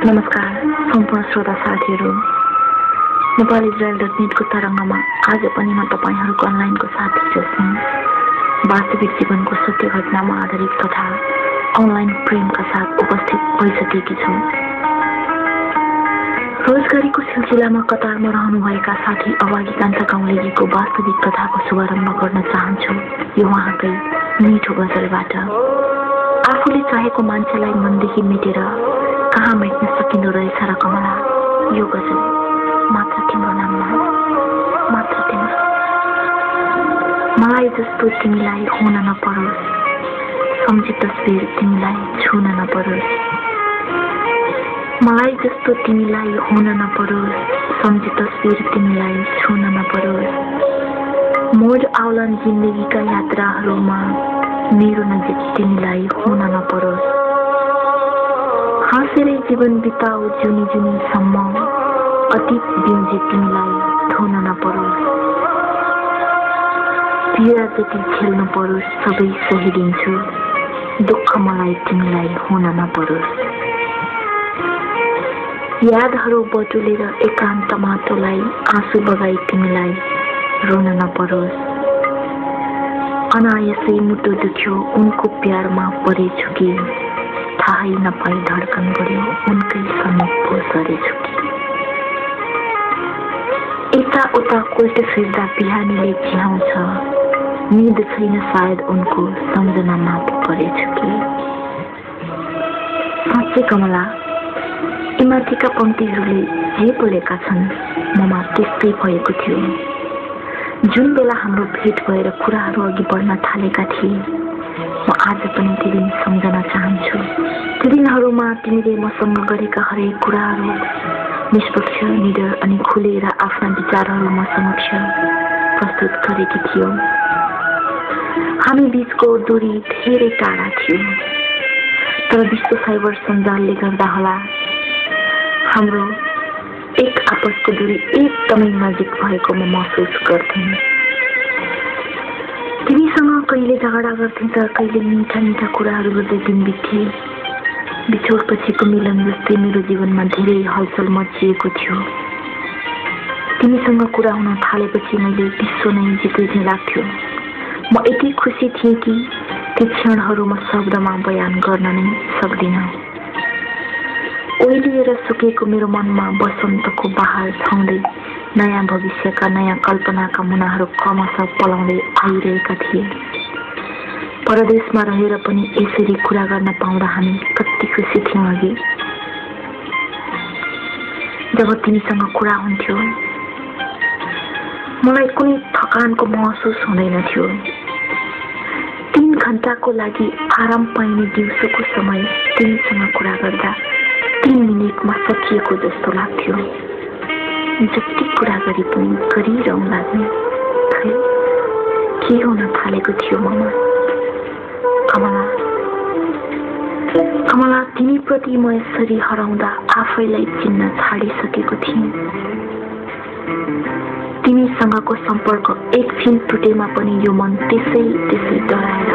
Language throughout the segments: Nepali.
नमस्कार सम्पूर्ण श्रोता साथीहरू। नेपाल इजरायल.नेटको तरङ्गमा आज पनि म तपाईहरूको अनलाइनको साथी जस्मिन वास्तविक जीवनको सत्य घटनामा आधारित कथा अनलाइन प्रेमका साथ उपस्थित भइसकेकी छु। रोजगारीको सिलसिलामा कतारमा रहनुभएका साथी अवागी कान्ता गाउँलेजीको वास्तविक कथाको शुभारम्भ गर्न चाहन्छु यो उहाँकै मिठो गजलबाट। आफूले चाहेको मान्छेलाई मनदेखि मेटेर कहाँ मेट्न सकिँदो रहेछ र कमला, यो गजल मात्र तिम्रो नाममा, मात्र तिम्रो। मलाई जस्तो तिमीलाई हुन नपरोस्, सम्झी तस्बिर तिमीलाई छुन नपरोस्। मलाई जस्तो तिमीलाई हुन नपरोस्, सम्झी तस्बिर तिमीलाई छुन नपरोस्। मोड आउलान् जिन्दगीका यात्राहरूमा मेरो नजिक तिमीलाई हुन नपरोस्। हाँसेरै जीवन बिताऊ जुनी जुनीसम्म, अतीत बिउजे तिमीलाई धुन नपरोस्। पीडा जति झेल्नु परोस् सबै सहिदिन्छु, दुःख मलाई तिमीलाई हुन नपरोस्। यादहरू बटुलेर एकान्तमा तँलाई आँसु बगाई तिमीलाई रोन नपरोस्। अनायसै मुटु दुख्यो उनको प्यारमा परेछु कि, थाहै नपाई धड्कन बढ्यो उनकै समीप पो सरेछु कि। यता उता कोल्ट फिर्दा बिहानीले चिहाउँछ, निद छैन सायद उनको सम्झनामा पो परेछु कि। साँच्चै कमला, यी पंक्तिहरूले जे बोलेका छन् ममा त्यस्तै भएको थियो। जुन बेला हाम्रो भेट भएर कुराहरू अघि बढ्न थालेका थिए, म आज पनि ती दिन सम्झन चाहन्छु। ती दिनहरूमा तिमीले मसँग गरेका हरेक कुराहरू निष्पक्ष, निडर अनि खुलेर आफ्ना विचारहरू म समक्ष प्रस्तुत गरेकी थियौ। हामी बीचको दूरी धेरै टाढा थियो, तर विश्व साइबर सञ्जालले गर्दा होला हाम्रो एक आपसको दूरी एकदमै नजिक भएको म महसुस गर्थेँ। तिमीसँग कहिले झगडा गर्थेँ त कहिले मिठा मिठा कुराहरू गर्दै दिन बित्थे। बिछोडपछिको मिलन जस्तै मेरो जीवनमा धेरै हलचल मचिएको थियो। तिमीसँग कुरा हुन थालेपछि मैले विश्व नै जिते लाग्थ्यो। म यति खुसी थिएँ कि ती क्षणहरू म शब्दमा बयान गर्न नै सक्दिनँ। ओइलिएर सुकेको मेरो मनमा बसन्तको बहार छाउँदै नयाँ भविष्यका, नयाँ कल्पनाका मुनाहरू क्रमशः पलाउँदै आइरहेका थिए। परदेशमा रहेर पनि यसरी कुरा गर्न पाउँदा हामी कति खुसी थियौँ अघि। जब तिमीसँग कुरा हुन्थ्यो मलाई कुनै थकानको महसुस हुँदैन थियो। 3 घण्टाको लागि आराम पाइने दिउँसोको समय तिमीसँग कुरा गर्दा 3 मिनेटमा सकिएको जस्तो लाग्थ्यो। जति कुरा गरे पनि गरिरहँ लाग्ने। खै के हुन थालेको थियो ममा? कमला, तिमीप्रति म यसरी हराउँदा आफैलाई चिन्न छाडिसकेको थिएँ। तिमीसँगको सम्पर्क एकछिन टुटेमा पनि यो मन त्यसै डराएर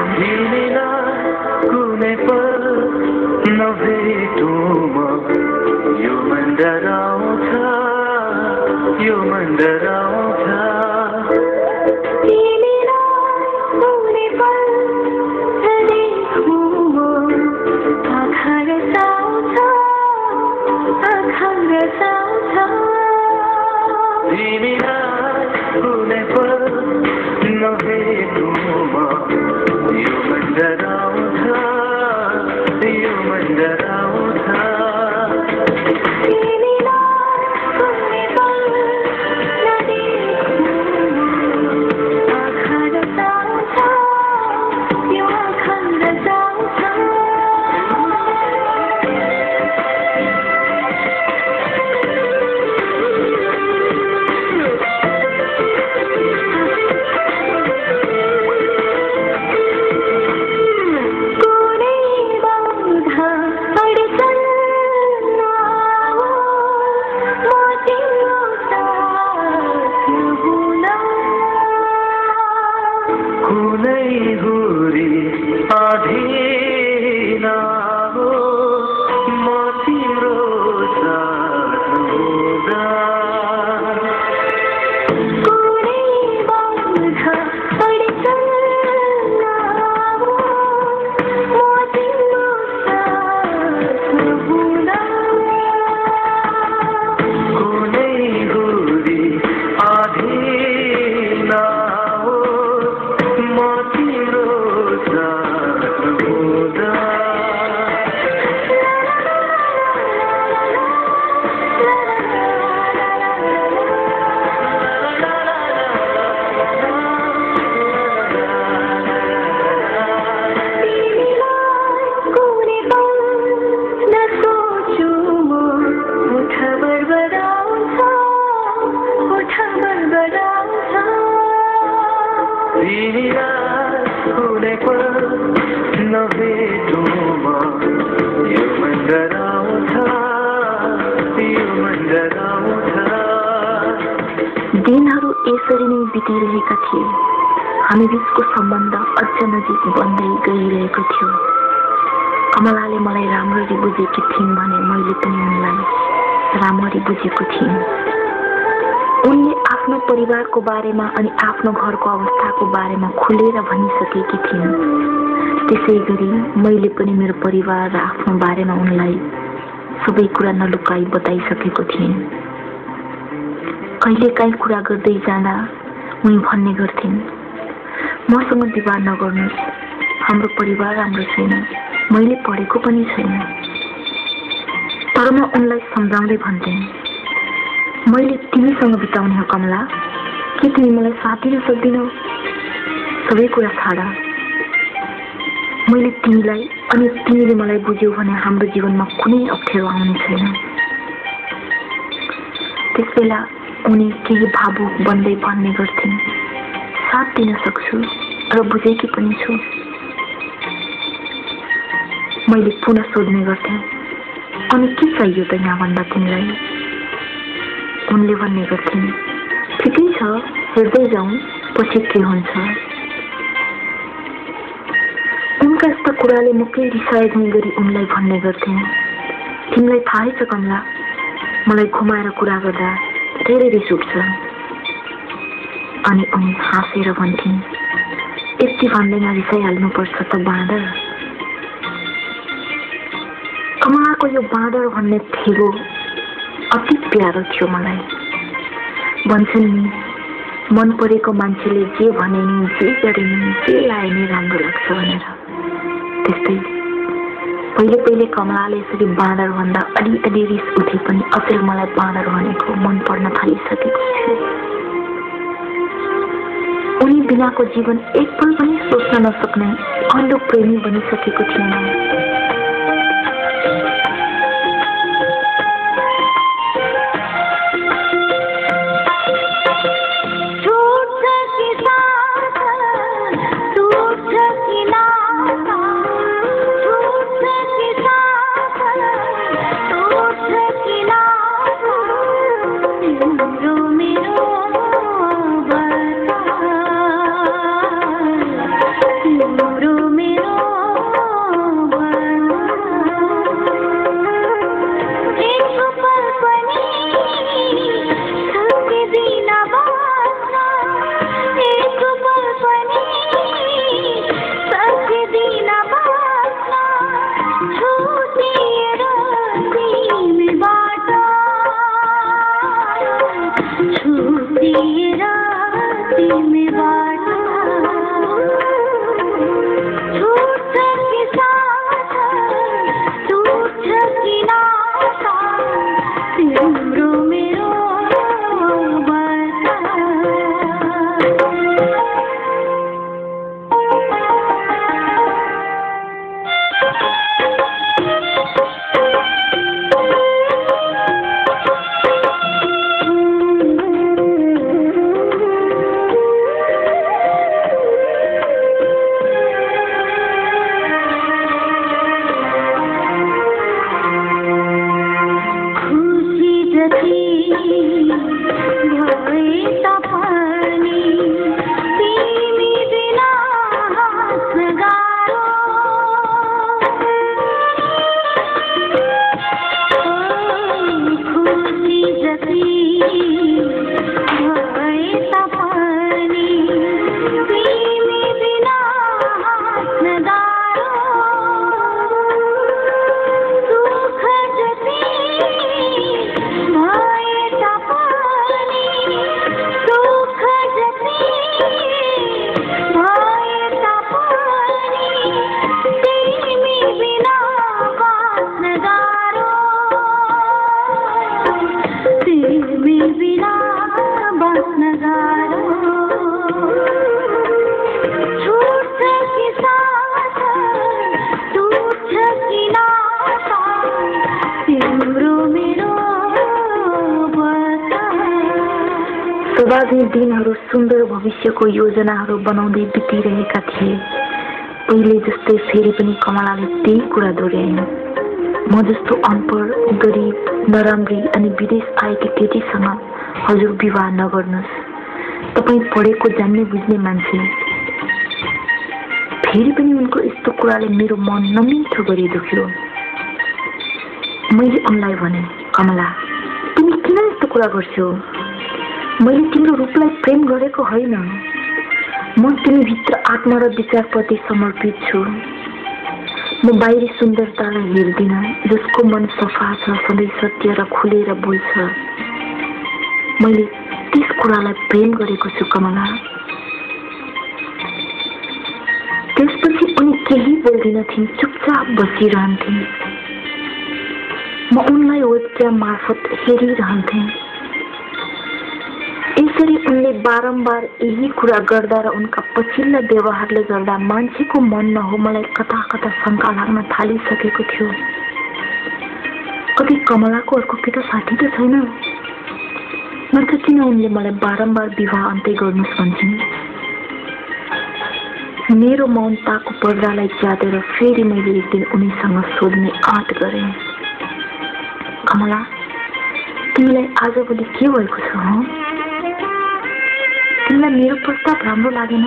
नभेटौँमा यो मन डराउँछ, यो मन डराउँछ। दिनहरू यसरी नै बितिरहेका थिए। हामी बिचको सम्बन्ध अझ नजिक बन्दै गइरहेको थियो। कमलाले मलाई राम्ररी बुझेकी थिइन् भने मैले पनि उनलाई राम्ररी बुझेको थिएँ। उनले आफ्नो परिवारको बारेमा अनि आफ्नो घरको अवस्थाको बारेमा खुलेर भनिसकेकी थिइन्। त्यसै गरी मैले पनि मेरो परिवार र आफ्नो बारेमा उनलाई सबै कुरा नलुकाई बताइसकेको थिएँ। कहिलेकाहीँ कुरा गर्दै जाँदा उनी भन्ने गर्थिन्, मसँग विवाह नगर्नुहोस्, हाम्रो परिवार राम्रो छैन, मैले पढेको पनि छैन। तर म उनलाई सम्झाउँदै भन्थेँ, मैले तिमीसँग बिताउने हो कमला, के तिमी मलाई साथ दिन सक्दिनौ? सबै कुरा छाड, मैले तिमीलाई अनि तिमीले मलाई बुझ्यौ भने हाम्रो जीवनमा कुनै अप्ठ्यारो आउने छैन। त्यसबेला उनी केही भावुक बन्दै भन्ने गर्थिन्, साथ दिन सक्छु र बुझेकी पनि छु। मैले पुनः सोध्ने गर्थेँ, अनि के चाहियो त यहाँभन्दा तिमीलाई? उनले भन्ने गर्थिन्, ठिकै छ, हेर्दै जाउँ, पछि के हुन्छ। उनका यस्ता कुराले मुकै रिसाइने गरी उनलाई भन्ने गर्थेँ, तिमीलाई थाहै छ कमला, मलाई घुमाएर कुरा गर्दा धेरै रिस उठ्छ। अनि उनी हाँसेर भन्थिन्, यति भन्दैमा रिसाइहाल्नुपर्छ त बाँदर। कमलाको यो बाँदर भन्ने ठेगो अति प्यारो थियो मलाई। भन्छन् नि, मन परेको मान्छेले जे भने नि, जे गरे नि, जे लाए नि राम्रो लाग्छ भनेर। त्यस्तै पहिले पहिले कमलाले यसरी बाँदर भन्दा अलि रिस उठे पनि अचेल मलाई बाँदर भनेको मन पर्न थालिसकेको थियो। उनी बिनाको जीवन एकपल पनि सोच्न नसक्ने अन्धो प्रेमी बनिसकेको थिएन। सदाझै दिनहरू सुन्दर भविष्यको योजनाहरू बनाउँदै बितिरहेका थिए। पहिले जस्तै फेरि पनि कमलाले त्यही कुरा दोहोऱ्याइन्। म जस्तो अनपढ, गरिब, नराम्री अनि विदेश आएकी केटीसँग हजुर विवाह नगर्नुहोस्। तपाईँ पढेको जान्ने बुझ्ने मान्छे। फेरि पनि उनको यस्तो कुराले मेरो मन नमिठो गरी दुख्यो। मैले उनलाई भने, कमला, तिमी किन यस्तो कुरा गर्छौ? मैले तिम्रो रूपलाई प्रेम गरेको होइन। म तिमीभित्र आत्मा र विचारप्रति समर्पित छु। म बाहिरी सुन्दरतालाई हेर्दिन, जसको मन सफा छ, सधैँ सत्य र खुलेर बोल्छ। मैले त्यस कुरालाई प्रेम गरेको छु कमला। त्यसपछि उनी केही बोल्दिनथिन्, चुपचाप बसिरहन्थिन्। म उनलाई वेबक्याम मार्फत हेरिरहन्थेँ। यसरी उनले बारम्बार यही कुरा गर्दा र उनका पछिल्ला व्यवहारले गर्दा मान्छेको मन नहो मलाई कता कता शङ्का लाग्न थालिसकेको थियो। कतै कमलाको अर्को केटा साथी त छैन? नत्र किन उनले मलाई बारम्बार विवाह अन्त्य गर्नुहोस् भन्छन्? मेरो मौनताको पर्दालाई च्यातेर फेरि मैले एक दिन उनीसँग सोध्ने आँट गरेँ, कमला, तिमीलाई आजभोलि के भएको छ? तिमीलाई मेरो प्रस्ताव राम्रो लागेन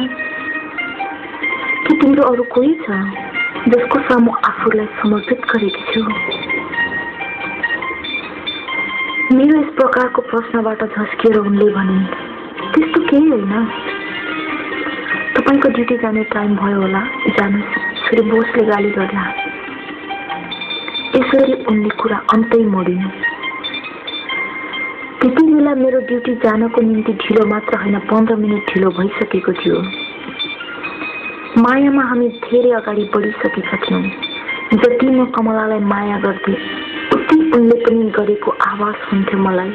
कि तिम्रो अरू कोही छ जसको सामु आफूलाई समर्पित गरेकी छु? मेरो यस प्रकारको प्रश्नबाट झस्किएर उनले भने, त्यस्तो केही होइन। तपाईँको ड्युटी जाने टाइम भयो होला, जानुहोस्, फेरि बोसले गाली गर्ला। यसरी उनले कुरा अन्तै मोडिन्। त्यति बेला मेरो ड्युटी जानको निम्ति ढिलो मात्र होइन, 15 मिनट ढिलो भइसकेको थियो। मायामा हामी धेरै अगाडि बढिसकेका थियौँ। जति म कमलालाई माया गर्थेँ उति उनले पनि गरेको आभास हुन्थ्यो मलाई।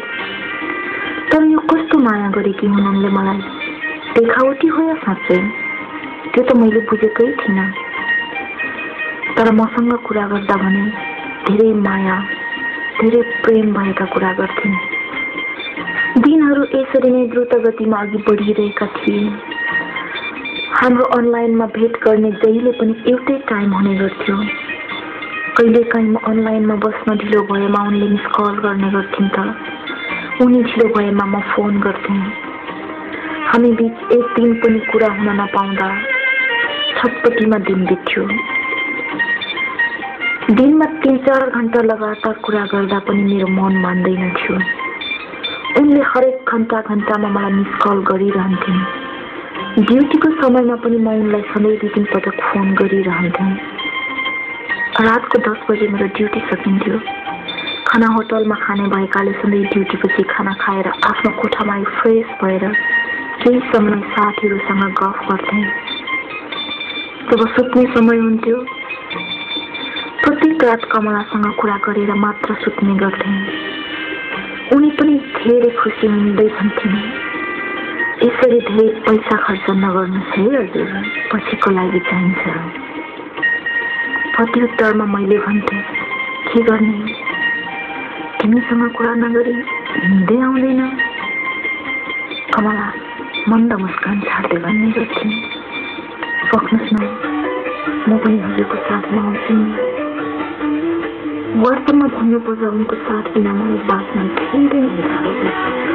तर यो कस्तो माया गरेकी हुन् उनले मलाई? देखावटी हो या साँच्चै? त्यो त मैले बुझेकै थिइनँ। तर मसँग कुरा गर्दा भने धेरै माया, धेरै प्रेम भएका कुरा गर्थिन्। दिनहरू यसरी नै द्रुत गतिमा अघि बढिरहेका थिए। हाम्रो अनलाइनमा भेट गर्ने जहिले पनि एउटै टाइम हुने गर्थ्यो। कहिलेकाहीँ म अनलाइनमा बस्न ढिलो भएमा उनले मिस कल गर्ने गर्थिन् त उनी ढिलो भएमा म फोन गर्थेँ। हामी बीच एक दिन पनि कुरा हुन नपाउँदा छटपटीमा दिन बित्थ्यो। दिनमा 3-4 घण्टा लगातार कुरा गर्दा पनि मेरो मन मान्दैन थियो। उनले हरेक घण्टामा मलाई मिस कल गरिरहन्थिन्। ड्युटीको समयमा पनि म उनलाई सधैँ 2-3 पटक फोन गरिरहन्थेँ। रातको 10 बजे मेरो ड्युटी सकिन्थ्यो। खाना होटलमा खाने भएकाले सधैँ ड्युटीपछि खाना खाएर आफ्नो कोठामा फ्रेस भएर केही समय साथीहरूसँग गफ गर्थेँ। जब सुत्ने समय हुन्थ्यो प्रत्येक रात कमलासँग कुरा गरेर मात्र सुत्ने गर्थेँ। उनी पनि धेरै खुसी हुँदै भन्थिन्, यसरी धेरै पैसा खर्च नगर्नुहोस् है हजुर, पछिको लागि चाहिन्छ। प्रत्युत्तरमा मैले भन्थेँ, के गर्ने, तिमीसँग कुरा नगरी हिँड्दै आउँदैन। कमला मन्द मुस्कान छाड्दै भन्ने गर्थिन्, सक्नुहोस् न, म पनि हजुरको साथमा आउँछु नि। वास्तवमा भन्नुपर्छ उनको साथ बिना मलाई बाँच्न धेरै गाह्रो लाग्छ।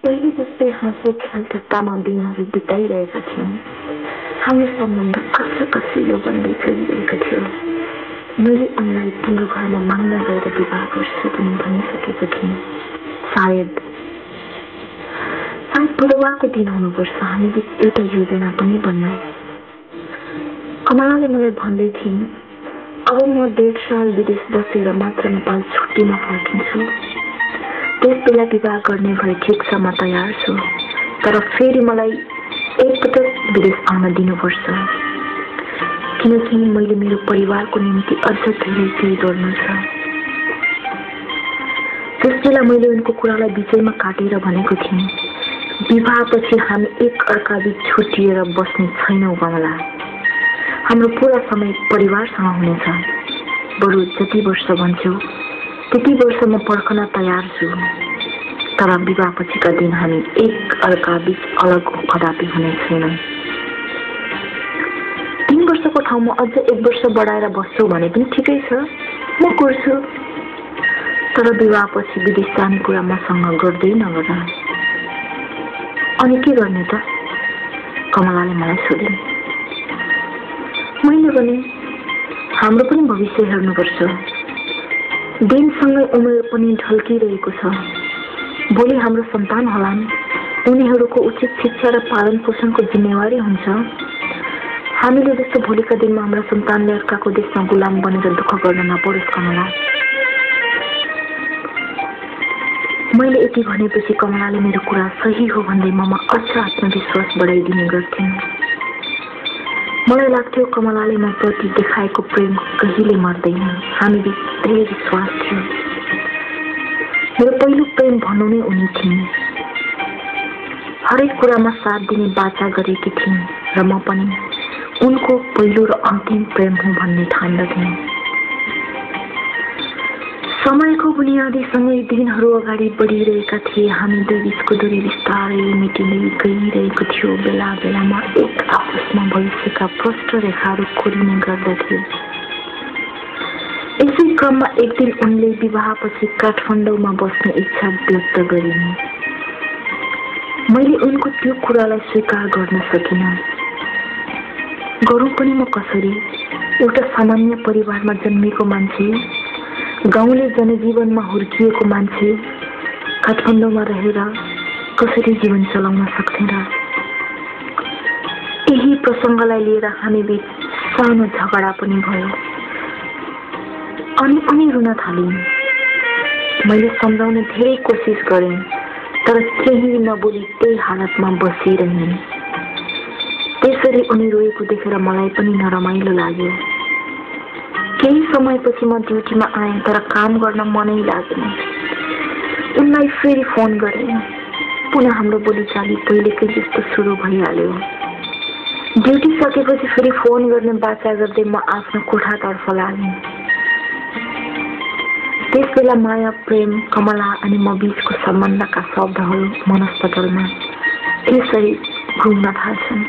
पहिले जस्तै हाँसो खेलठट्टामा दिनहरू बिताइरहेका थियौँ। हाम्रो सम्बन्ध कसिलो बन्दै चलिरहेको थियो। मैले उनलाई तिम्रो घरमा माग्न गएर विवाह गर्छु पनि भनिसकेको थिएँ। सायद बुधबारको दिन हुनुपर्छ हामी बिच एउटा योजना पनि बन्यो। कमलाले मलाई भन्दै थिइन्, अब म 1.5 साल विदेश बसेर मात्र नेपाल छुट्टीमा फर्किन्छु। त्यस बेला विवाह गर्ने भए ठिक छ, म तयार छु। तर फेरि मलाई एकपटक विदेश आउन दिनुपर्छ, किनकि मैले मेरो परिवारको निम्ति अझ धेरै केही गर्नु छ। त्यस बेला मैले उनको कुरालाई बिचैमा काटेर भनेको थिएँ, विवाहपछि हामी एक अर्काबीच छुट्टिएर बस्ने छैनौँ कमला। हाम्रो पुरा समय परिवारसँग हुनेछ। बरु जति वर्ष भन्छौ त्यति वर्ष म पर्खन तयार छु। तर विवाहपछिका दिन हामी एक अर्काबीच अलग कदापि हुने छैनौँ। 3 वर्षको ठाउँमा अझ 1 वर्ष बढाएर बस्छौ भने पनि ठिकै छ, म गर्छु। तर विवाहपछि विदेश जाने कुरा मसँग गर्दै नगर। अनि के गर्ने त? कमलाले मलाई सोधिन्। मैले भने, हाम्रो पनि भविष्य हेर्नुपर्छ। दिनसँगै उमेर पनि ढल्किरहेको छ। भोलि हाम्रो सन्तान होलान्, उनीहरूको उचित शिक्षा र पालन पोषणको जिम्मेवारी हुन्छ। हामीले जस्तो भोलिका दिनमा हाम्रा सन्तानले अर्काको देशमा गुलाम बनेर दुःख गर्न नपरोस् कमला। मैले यति भनेपछि कमलाले मेरो कुरा सही हो भन्दै ममा अझ आत्मविश्वास बढाइदिने गर्थिन्। मलाई लाग्थ्यो कमलाले म प्रति देखाएको प्रेम कहिले मर्दैन। हामी बिच धेरै विश्वास थियो। मेरो पहिलो प्रेम भन्नु नै उनी थिइन्। हरेक कुरामा साथ दिने बाचा गरेकी थिइन् र म पनि उनको पहिलो र अन्तिम प्रेम हुँ भन्ने ठान्दथेँ। समयको बुनियादीसँगै दिनहरू अगाडि बढिरहेका थिए। हामी दुई बिचको दूरी बिस्तारै मेटिँदै गइरहेको थियो। बेला बेलामा एक आपसमा भविष्यका प्रष्ट रेखाहरू कोरिने गर्दथे। यसै क्रममा एक दिन उनले विवाहपछि काठमाडौँमा बस्ने इच्छा व्यक्त गरिन्। मैले उनको त्यो कुरालाई स्वीकार गर्न सकिनँ। गरौँ पनि म कसरी? एउटा सामान्य परिवारमा जन्मेको मान्छे, गाउँले जनजीवनमा हुर्किएको मान्छे काठमाडौँमा रहेर कसरी जीवन चलाउन सक्थे र? यही प्रसङ्गलाई लिएर हामी बिच सानो झगडा पनि भयो। अनि उनी रुन थालिन्। मैले सम्झाउने धेरै कोसिस गरेँ, तर केही नबोली त्यही हालतमा बसिरहिन्। त्यसरी उनी रोएको देखेर मलाई पनि नरमाइलो लाग्यो। केही समयपछि म ड्युटीमा आएँ, तर काम गर्न मनै लागेन। उनलाई फेरि फोन गरेँ। पुनः हाम्रो बोलीचाली पहिलेकै जस्तो सुरु भइहाल्यो। ड्युटी सकेपछि फेरि फोन गर्ने बाचा गर्दै म आफ्नो कोठातर्फ लागेँ। त्यसबेला माया, प्रेम, कमला अनि म बीचको सम्बन्धका शब्दहरू मनस्पटलमा यसरी घुम्न थाल्छन्।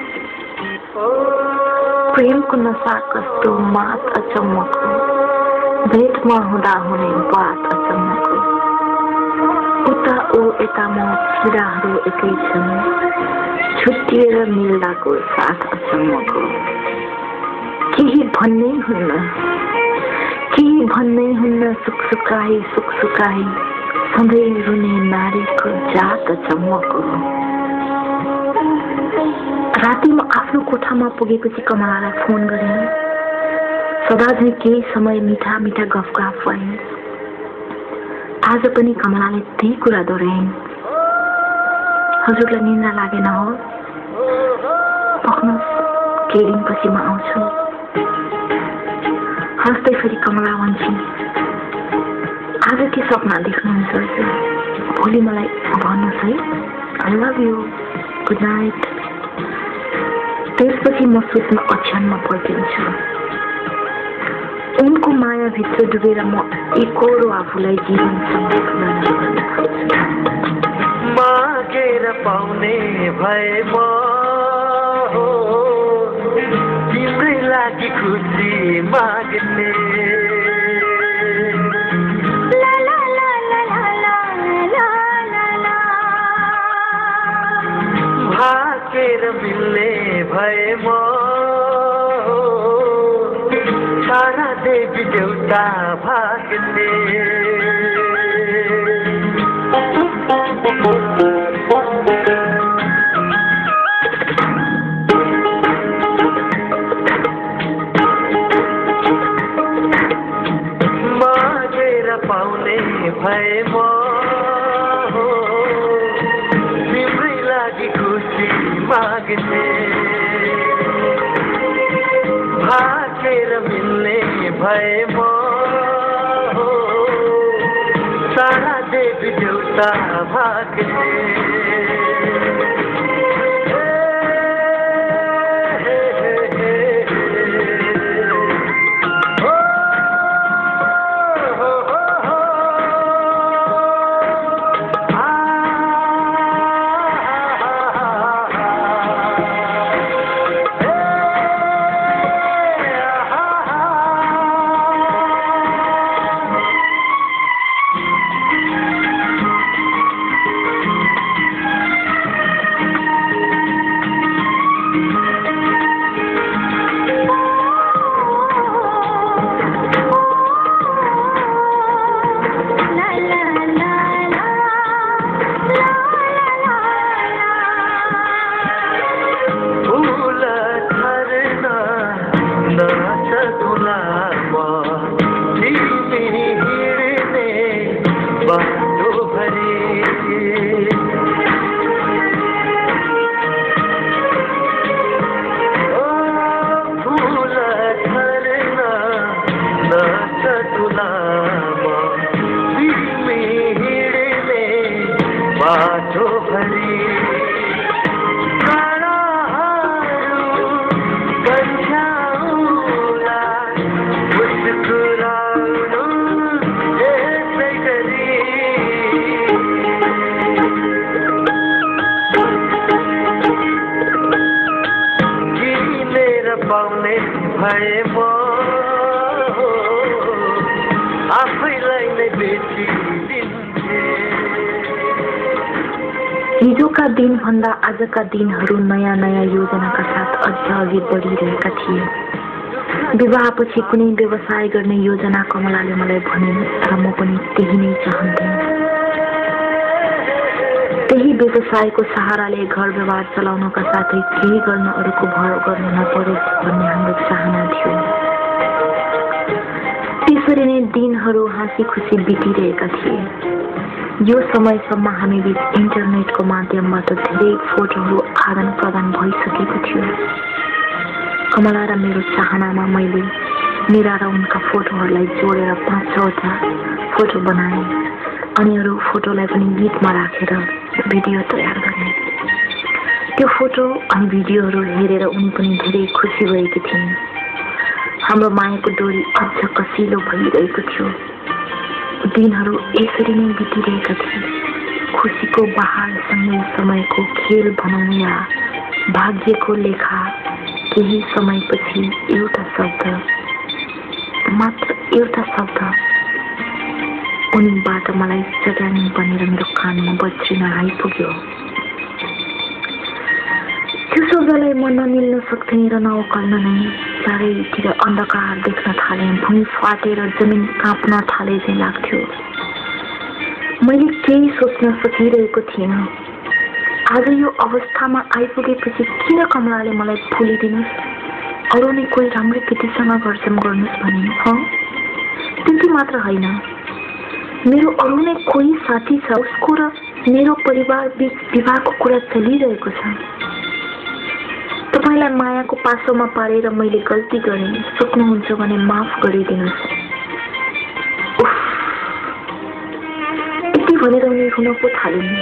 प्रेमको नशा कस्तो मात अचम्मको, भेटमा हुँदा हुने बात अचम्मको, उता ऊ यता म किराहरू एकै छन्, छुट्टिएर मिल्दाको साथ अचम्मको। केही भन्नै हुन्न सुकसुकाई सधैँ रुने नारीको जात अचम्मको। राति म आफ्नो कोठामा पुगेपछि कमलालाई फोन गरेँ। सदा झैँ केही समय मिठा मिठा गफगाफ भए। आज पनि कमलाले त्यही कुरा दोहोऱ्याइन्। हजुरलाई निन्द्रा लागेन हो? पख्नुहोस्, केही दिनपछि म आउँछु। हाँस्दै फेरि कमला भन्छन्, आज के सपना देख्नुहुन्छ हजुर? भोलि मलाई भन्नुहोस् है। I love you, good night. त्यसपछि म सुत्न ओछ्यानमा पल्टिन्छु। उनको मायाभित्र डुबेर म एकोरो आफूलाई जीवनसँग मागेर पाउने भए म तिम्रै लागि खुसी माग्ने। भागेर मिल्ने भए म सारा देवी देउता भाग्ने। मागेर पाउने भए म तिम्रै लागि खुसी माग्ने। भागेर मिल्ने भए म सारा देवी देउता भाग्ने। हिजोका दिनभन्दा आजका दिनहरू नयाँ नयाँ योजनाका साथ अझ अघि बढिरहेका थिए। विवाहपछि कुनै व्यवसाय गर्ने योजना कमलाले मलाई भनिन् र म पनि त्यही नै चाहन्थेँ। त्यही व्यवसायको सहाराले घर व्यवहार चलाउनका साथै केही गर्न अरूको भर गर्नु नपरोस् भन्ने हाम्रो चाहना थियो। त्यसरी नै दिनहरू हाँसी खुसी बितिरहेका थिए। यो समयसम्म हामी बीच इन्टरनेटको माध्यमबाट धेरै फोटोहरू आदान प्रदान भइसकेको थियो। कमला र मेरो चाहनामा मैले मेरा र उनका फोटोहरूलाई जोडेर 5-6वटा फोटो बनाएँ अनि अरू फोटोलाई पनि गीतमा राखेर भिडियो तयार गरेँ। त्यो फोटो अनि भिडियोहरू हेरेर उनी पनि धेरै खुसी भएकी थिइन्। हाम्रो मायाको डोरी अझ कसिलो भइरहेको थियो। दिनहरू यसरी नै बितिरहेका थिए। खुसीको बहारसँगै समयको खेल भनौँ या भाग्यको लेखा। केही समयपछि एउटा शब्द, मात्र एउटा शब्द उनीबाट मलाई चट्याङ बनेर मेरो कानमा बज्रिन आइपुग्यो। त्यो शब्दलाई म नमिल्न सक्थेँ र नउकल्न नै चारैतिर अन्धकार देख्न थालेँ। भुइँ फाटेर जमिन काँप्न थाले चाहिँ लाग्थ्यो। मैले केही सोच्न सकिरहेको थिइनँ। आज यो अवस्थामा आइपुगेपछि किन कमलाले मलाई भुलिदिनुहोस्, अरू नै कोही राम्रै केटीसँग घरसम्म गर्नुहोस् भनिन्। त्यति मात्र होइन, मेरो अरू नै कोही साथी छ, उसको र मेरो परिवार बीच विवाहको कुरा चलिरहेको छ। तपाईलाई मायाको पासोमा पारेर मैले गल्ती गरेँ, सक्नुहुन्छ भने माफ गरिदिनुस्। यति भनेर उनी रुन पो थालिन्।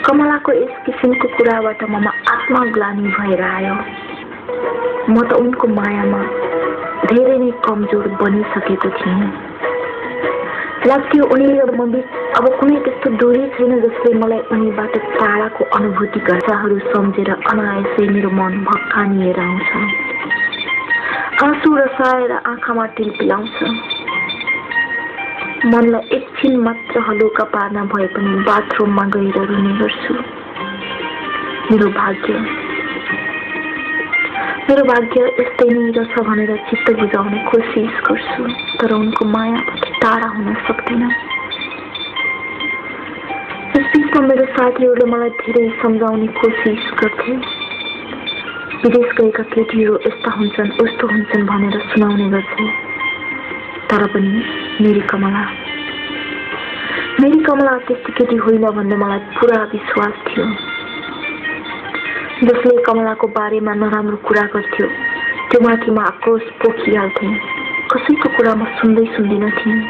कमलाको यस किसिमको कुराबाट ममा आत्मग्लानि भएर आयो। म त उनको मायामा धेरै नै कमजोर बनिसकेको थिएँ। लाग्थ्यो उनी र म बीच अब कुनै त्यस्तो दूरी छैन जसले मलाई उनीबाट टाढाको अनुभूति घरहरू सम्झेर अनायासै मेरो मन भक्कानिएर आउँछ। आँसु रसाएर आँखामा टिलपिलाउँछ। मनलाई एकछिन मात्र हलुका पार्न भए पनि बाथरुममा गएर रुने गर्छु। मेरो भाग्य यस्तै नै रहेछ भनेर चित्त बुझाउने कोसिस गर्छु, तर उनको मायाबाट टाढा हुन सक्दिनँ। यसबिचमा मेरो साथीहरूले मलाई धेरै सम्झाउने कोसिस गर्थे। विदेश गएका केटीहरू यस्ता हुन्छन् उस्तो हुन्छन् भनेर सुनाउने गर्थे। तर पनि मेरी कमला त्यस्तो केटी होइन भन्ने मलाई पुरा विश्वास थियो। जसले कमलाको बारेमा नराम्रो कुरा गर्थ्यो त्यो माथि म आक्रोश पोखिहाल्थे। कसैको कुरा म सुन्दिन थिएँ।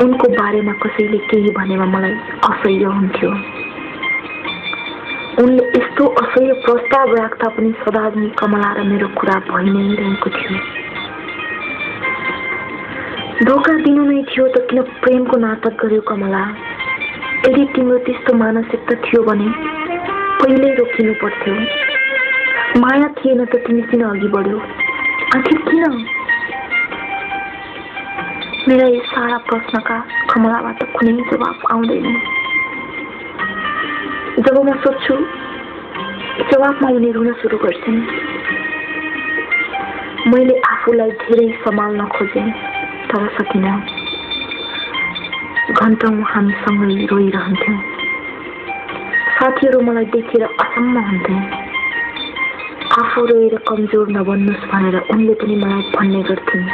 उनको बारेमा कसैले केही भनेमा मलाई असह्य हुन्थ्यो। उनले यस्तो असह्य प्रस्ताव राख्दा पनि सदा नै कमला र मेरो कुरा भइ नै रहेको थियो। धोका दिनु नै थियो त किन प्रेमको नाटक गर्यो कमला? यदि तिम्रो त्यस्तो मानसिकता थियो भने पहिले रोकिनु पर्थ्यो। माया थिएन त तिमी किन अघि बढ्यौ? आखिर किन? मेरा यस सारा प्रश्नका कमलाबाट कुनै जवाफ आउँदैन। जब म सोध्छु जवाफमा उनी रुन सुरु गर्छन्। मैले आफूलाई धेरै सम्हाल्न खोजेँ तर सकिनँ। घन्टौं हामीसँगै रोइरहन्थ्यौं। साथीहरू मलाई देखेर अचम्म हुन्थे। आफू रोएर कमजोर नबन्नुस् भनेर उनले पनि मलाई भन्ने गर्थिन्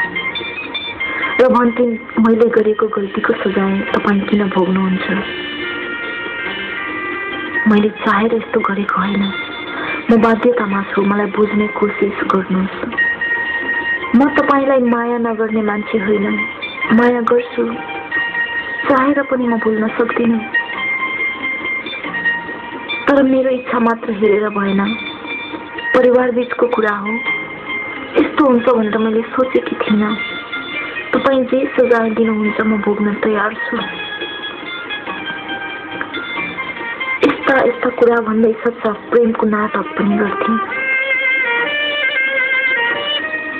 र भन्थिन् मैले गरेको गल्तीको सजाय तपाईँ किन भोग्नुहुन्छ? मैले चाहेर यस्तो गरेको होइन। म बाध्यतामा छु। मलाई बुझ्ने कोसिस गर्नुहोस्। म तपाईलाई माया नगर्ने मान्छे होइन। माया गर्छु। चाहेर पनि म भुल्न सक्दिनँ। तर मेरो इच्छा मात्र हेरेर भएन। परिवार बीचको कुरा हो। यस्तो हुन्छ भनेर मैले सोचेकी थिइनँ। तपाईँ जे सजाय दिनुहुन्छ म भोग्न तयार छु। यस्ता कुरा भन्दै सच्चा प्रेमको नाटक पनि गर्थे।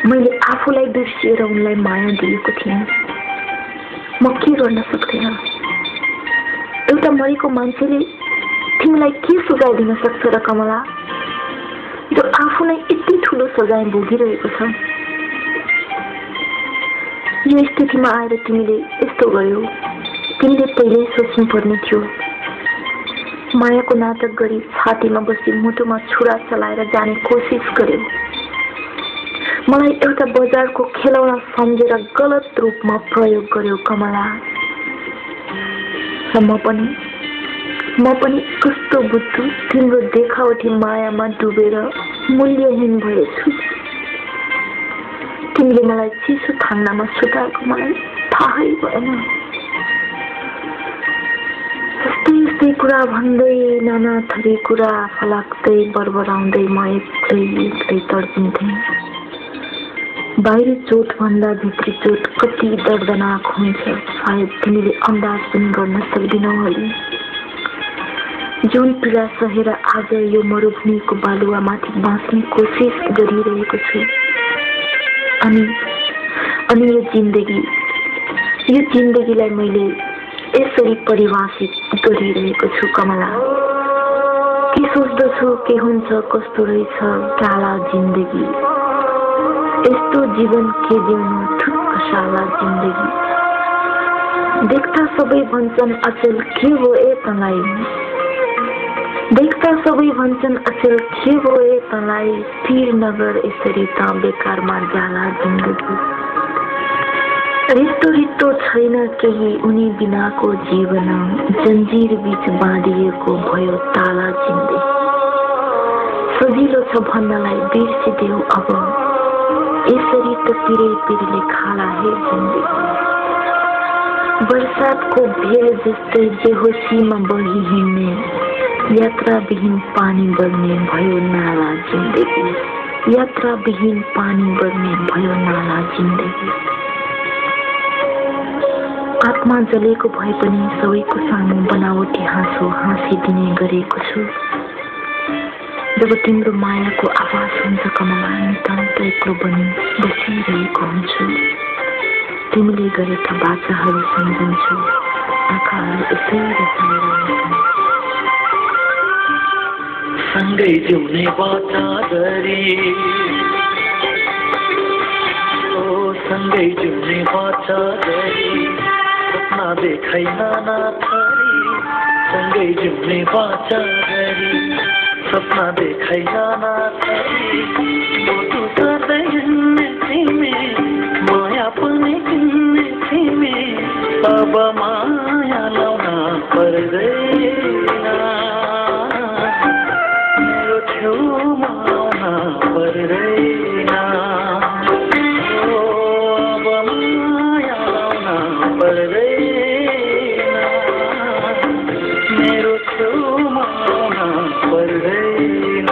मैले आफूलाई बिर्सिएर उनलाई माया दिएको थिएँ। म के गर्न सक्दिनँ? एउटा मरेको मान्छेले तिमीलाई के सजाय दिन सक्छ र कमला, जो आफूलाई यति ठुलो सजाय भोगिरहेको छ? यो स्थितिमा आएर तिमीले यस्तो गर्यौ। तिमीले पहिले सोच्नु पर्ने थियो। मायाको नाटक गरी छातीमा बसी मुटुमा छुरा चलाएर जाने कोसिस गर्यौ। मलाई एउटा बजारको खेलौना सम्झेर गलत रूपमा प्रयोग गर्यौ कमला। र म पनि कस्तो बुझ्छु तिम्रो देखावटी मायामा डुबेर मूल्यहीन भएछु। तिमीले मलाई चिसो थाङ्नामा सुताएको मलाई थाहै भएन। यस्तै कुरा भन्दै नाना थरी कुरा फलाक्दै बरबराउँदै म एक्लै तड्पिन्थेँ। बाहिरी चोट भन्दा भित्री चोट कति दर्दनाक हुन्छ सायद तिमीले अन्दाज पनि गर्न सक्दिनौ होला। जुन पीडा सहेर आज यो मरुभूमिको बालुवामाथि बाँच्ने कोसिस गरिरहेको छु। अनि यो जिन्दगीलाई मैले यसरी परिभाषित गरिरहेको छु कमला। के सोच्दछु के हुन्छ कस्तो रहेछ काला जिन्दगी। यस्तो जीवन के जिउनु ठुक्क साला जिन्दगी। देख्दा सबै भन्छन् अचल के भए तँलाई। देख्दा सबै भन्छन् अचल के भए तँलाई। पिर नगर यसरी त बेकारमा जाला जिन्दगी। रित्तो छैन केही उनी बिनाको जीवन। जन्जिर बीच बाँधिएको भयो ताला जिन्दगी। सजिलो छ भन्नलाई बिर्सिदेऊ अब यसरी त पिरे खाला हे जिन्दगी बरसातको भेल जस्तै बेहोसीमा बही हिँड्ने यात्राविहीन पानी बग्ने भयो नाला जिन्दगी यात्राविहीन पानी बग्ने भयो नाला जिन्दगी आत्मा जलेको भए पनि सबैको सामु बनावटी हाँसो हाँसिदिने गरेको छु जब तिम्रो मायाको आवाज हुन्छ कमला नितान्त एक्लो बनी बसिरहेको हुन्छु तिमीले गरेका बाचाहरू सम्झन्छु आँखाहरू यसरी चलिरहेछन् सँगै जिउने बाचा गरी ओ सँगै जिउने बाचा गरी सपना देखाइ नाना थरी सँगै जिउने बाचा गरी सपना देखाइ नाना थरी मोटु गर्दै हिँड्ने तिमी माया पनि किन्ने तिमी अब माया लाउन पर्दैन मेरो छेउमा आउन पर्दैन अब माया लाउन पर्दैन मेरो छेउमा आउन पर्दैन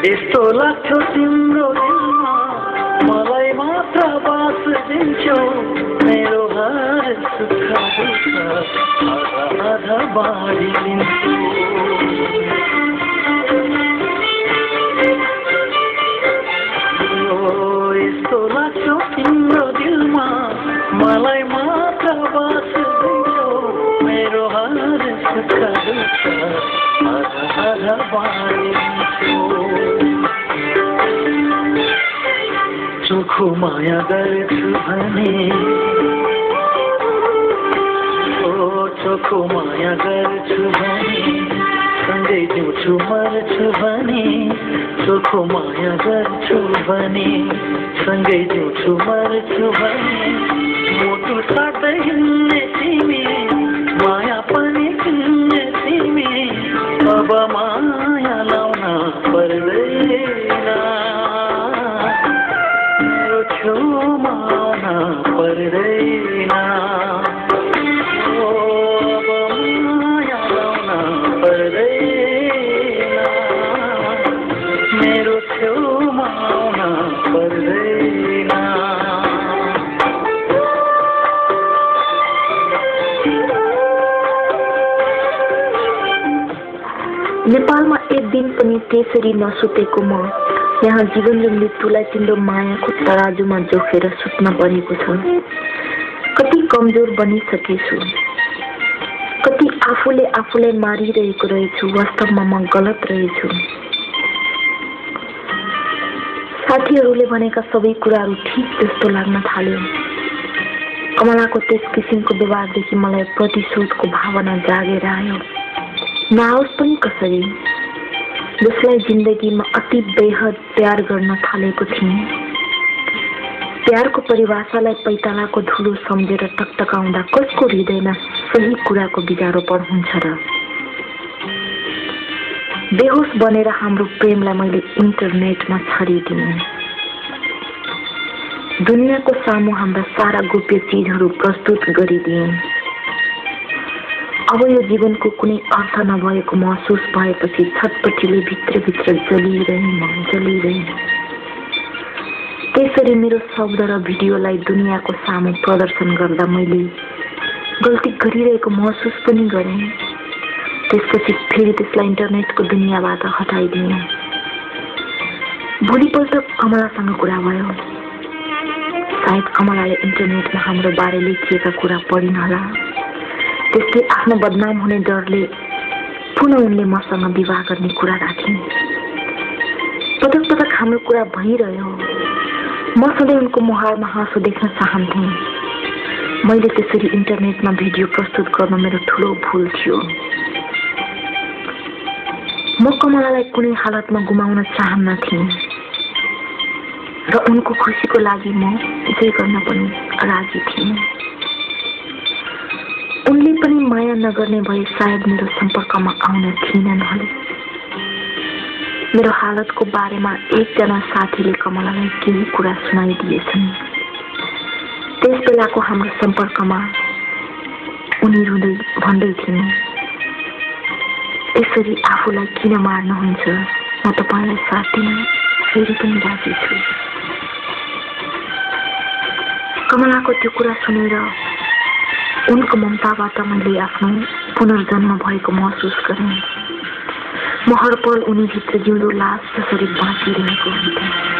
यस्तो लाग्थ्यो तिम्रो दिलमा मलाई मात्र बास दिन्छौ मेरो हर सुख दुःख आधा आधा बाँडिदिन्छु यस्तो लाग्थ्यो तिम्रो दिलमा मलाई मात्र बास दिन्छौ मेरो हर सुख दुःख आधा आधा बाँडिदिन्छु चोखो माया गर्छु भने ओ चोखो माया गर्छु भने सँगै जिउँछु मर्छु भने चोखो माया गर्छु भने सँगै जिउँछु मर्छु भने मोटु साट्दै हिँड्ने तिमी माया पनि किन्ने तिमी अब माया लाउन पर्दैन छेउमा आउन पर्दैन अब माया लाउन पर्दैन मेरो छेउमा आउन पर्दैन नेपालमा एक दिन पनि त्यसरी नसुतेको म यहाँ जीवन र मृत्युलाई तिम्रो मायाको तराजुमा जोखेर सुत्न परेको छ कति कमजोर बनिसकेछु कति आफूले मारिरहेको रहेछु वास्तवमा म गलत रहेछु साथीहरूले भनेका सबै कुराहरू ठिक जस्तो लाग्न थाल्यो कमलाको त्यस किसिमको व्यवहारदेखि मलाई प्रतिशोधको भावना जागेर आयो नआओस् पनि कसरी जसलाई जिन्दगीमा अति बेहद प्यार गर्न थालेको थिएँ प्यारको परिभाषालाई पैतालाको धुलो सम्झेर टकटकाउँदा कसको हृदयमा सही कुराको बिगारोपन हुन्छ र बेहोस बनेर हाम्रो प्रेमलाई मैले इन्टरनेटमा छरिदिएँ दुनियाँको सामु हाम्रा सारा गोप्य चिजहरू प्रस्तुत गरिदिएँ अब यो जीवनको कुनै अर्थ नभएको महसुस भएपछि छटपटीले भित्रभित्र जलिरहे त्यसरी मेरो शब्द र भिडियोलाई दुनियाँको सामु प्रदर्शन गर्दा मैले गल्ती गरिरहेको महसुस पनि गरेँ त्यसपछि फेरि त्यसलाई इन्टरनेटको दुनियाँबाट हटाइदिएँ भोलिपल्ट कमलासँग कुरा भयो सायद कमलाले इन्टरनेटमा हाम्रो बारे लेखिएका कुरा पढिन होला त्यसले आफ्नो बदनाम हुने डरले पुनः उनले मसँग विवाह गर्ने कुरा राखिन् पटक पटक हाम्रो कुरा भइरह्यो म सधैँ उनको मुहारमा हाँसो देख्न चाहन्थेँ। मैले त्यसरी इन्टरनेटमा भिडियो प्रस्तुत गर्न मेरो ठुलो भूल थियो। म कमलालाई कुनै हालतमा गुमाउन चाहन्न थिएँ र उनको खुसीको लागि म जे गर्न पनि राजी थिएँ। उनले पनि माया नगर्ने भए सायद मेरो सम्पर्कमा आउन थिएनन् होला। मेरो हालतको बारेमा एकजना साथीले कमलालाई केही कुरा सुनाइदिएछन्। त्यस बेलाको हाम्रो सम्पर्कमा उनी रुँदै भन्दै थिइन्, यसरी आफूलाई किन मार्नुहुन्छ, म तपाईलाई साथ दिन फेरि पनि राजी छु। कमलाको त्यो कुरा सुनेर उनको ममताबाट मैले आफ्नो पुनर्जन्म भएको महसुस गरेँ। म हर पल उनीभित्र जिउँदो लास जसरी बाँचिरहेको हुन्थेँ।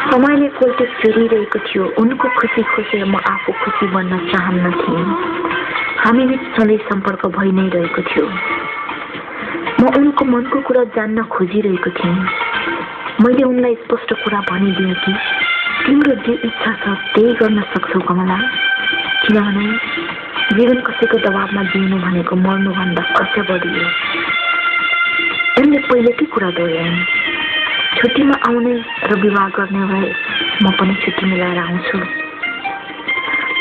समयले कोल्टे फेरिरहेको थियो। उनको खुसी खोजेर म आफू खुसी बन्न चाहन्न थिएँ। हामीबीच सधैँ सम्पर्क भइ नै रहेको थियो। म उनको मनको कुरा जान्न खोजिरहेको थिएँ। मैले उनलाई स्पष्ट कुरा भनिदिएँ कि तिम्रो जे इच्छा छ त्यही गर्न सक्छौ कमला, किनभने जीवन कसैको दबावमा जिउनु भनेको मर्नुभन्दा अझ बढी हो। उनले पहिलेकै कुरा दोहोऱ्याइन्, छुट्टीमा आउने र विवाह गर्ने भए म पनि छुट्टी मिलाएर आउँछु,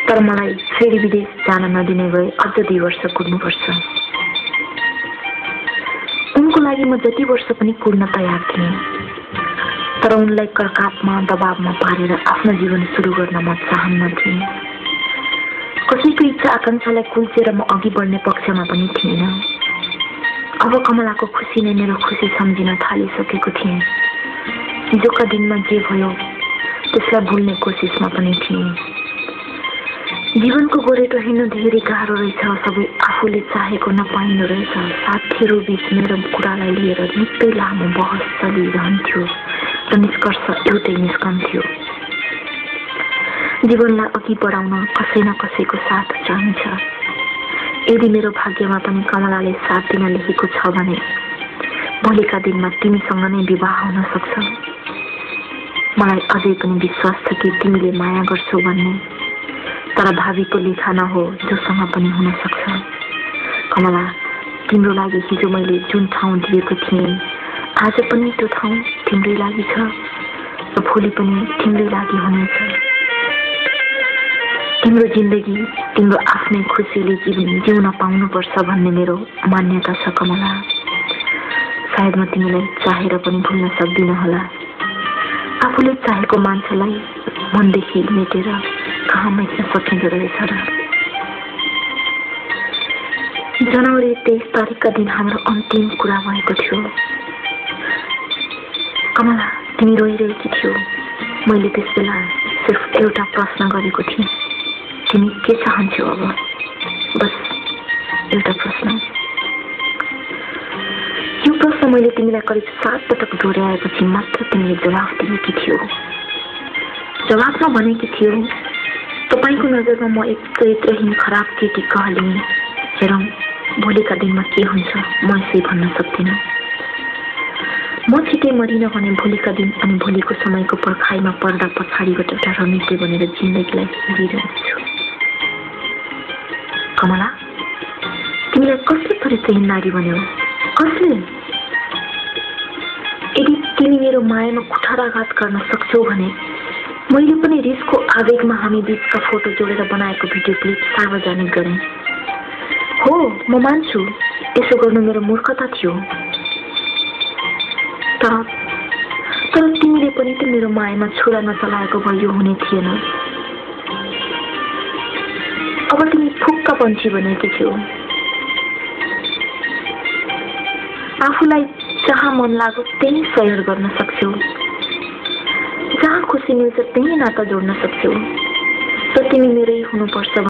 तर मलाई फेरि विदेश जान नदिने भए अझ 2 वर्ष कुर्नुपर्छ। उनको लागि म जति वर्ष पनि कुर्न तयार थिएँ, तर उनलाई कर्कापमा दबावमा पारेर आफ्नो जीवन सुरु गर्न म चाहन्न थिएँ। कसैको इच्छा आकांक्षालाई कुल्चेर म अघि बढ्ने पक्षमा पनि थिइनँ। अब कमलाको खुसी नै मेरो खुसी सम्झिन थालिसकेको थिएँ। हिजोका दिनमा जे भयो त्यसलाई भुल्ने कोसिसमा पनि थिएँ। जीवनको गोरेटो हिँड्नु धेरै गाह्रो रहेछ। सबै आफूले चाहेको नपाइँदो रहेछ। साथीहरू बीच मेरो कुरालाई लिएर निकै लामो बहस चलिरहन्थ्यो र निष्कर्ष एउटै निस्कन्थ्यो, जीवनलाई अघि बढाउन कसै न कसैको साथ चाहिन्छ। यदि मेरो भाग्यमा पनि कमलाले साथ दिन लेखेको छ भने भोलिका दिनमा तिमीसँग नै विवाह हुन सक्छ। मलाई अझै पनि विश्वास छ कि तिमीले माया गर्छौ भन्ने, तर भावीको लेखा नहो जोसँग पनि हुन सक्छ। कमला, तिम्रो लागि हिजो मैले जुन ठाउँ दिएको थिएँ आज पनि त्यो ठाउँ तिम्रै लागि छ र भोलि पनि तिम्रै लागि हुनेछ। तिम्रो जिन्दगी तिम्रो आफ्नै खुसीले जिउन पाउनुपर्छ भन्ने मेरो मान्यता छ कमला। सायद म तिमीलाई चाहेर पनि भुल्न सक्दिन होला। आफूले चाहेको मान्छेलाई मनदेखि मेटेर कहाँ मेट्न सकिँदो रहेछ र। जनवरी 23 तारिकका दिन हाम्रो अन्तिम कुरा भएको थियो। कमला, तिमी रोइरहेकी थियौ। मैले त्यस बेला सिर्फ एउटा प्रश्न गरेको थिएँ, तिमी के चाहन्छौ अब? बस एउटा प्रश्न। यो प्रश्न मैले तिमीलाई करिब 7 पटक दोहोऱ्याएपछि मात्र तिमीले जवाफ दिएकी थियौ। जवाफमा भनेकी थियौ, तपाईको नजरमा म एक चरित्रहीन खराब केटी कहलिएँ। हेरौँ भोलिका दिनमा के हुन्छ, म यसै भन्न सक्दिनँ। म छिटै मरिन भने भोलिका दिन अनि भोलिको समयको पर्खाइमा पर्दा पछाडिबाट एउटा रमिते बनेर जिन्दगीलाई हेरिरहेछु। कमला, तिमीलाई कसले चरित्रहीन नारी भन्यो? कसले? यदि तिमी मेरो मायामा कुठाराघात गर्न सक्छौ भने मैले पनि रिसको आवेगमा हामी बीचका फोटो जोडेर बनाएको भिडियो क्लिप सार्वजनिक गरेँ। हो, म मान्छु यसो गर्नु मेरो मूर्खता थियो, तर तिमीले पनि त मेरो मायामा छुरा नचलाएको भए यो हुने थिएन। अब तिमी फुक्का पन्छी भनेकी थियौ। आफूलाई जहाँ मन लाग्यो त्यही सेयर गर्न सक्छौ, जहाँ खुसी मिल्छ त्यही नाता जोड्न सक्छौ। तर तिमी मेरै हुनुपर्छ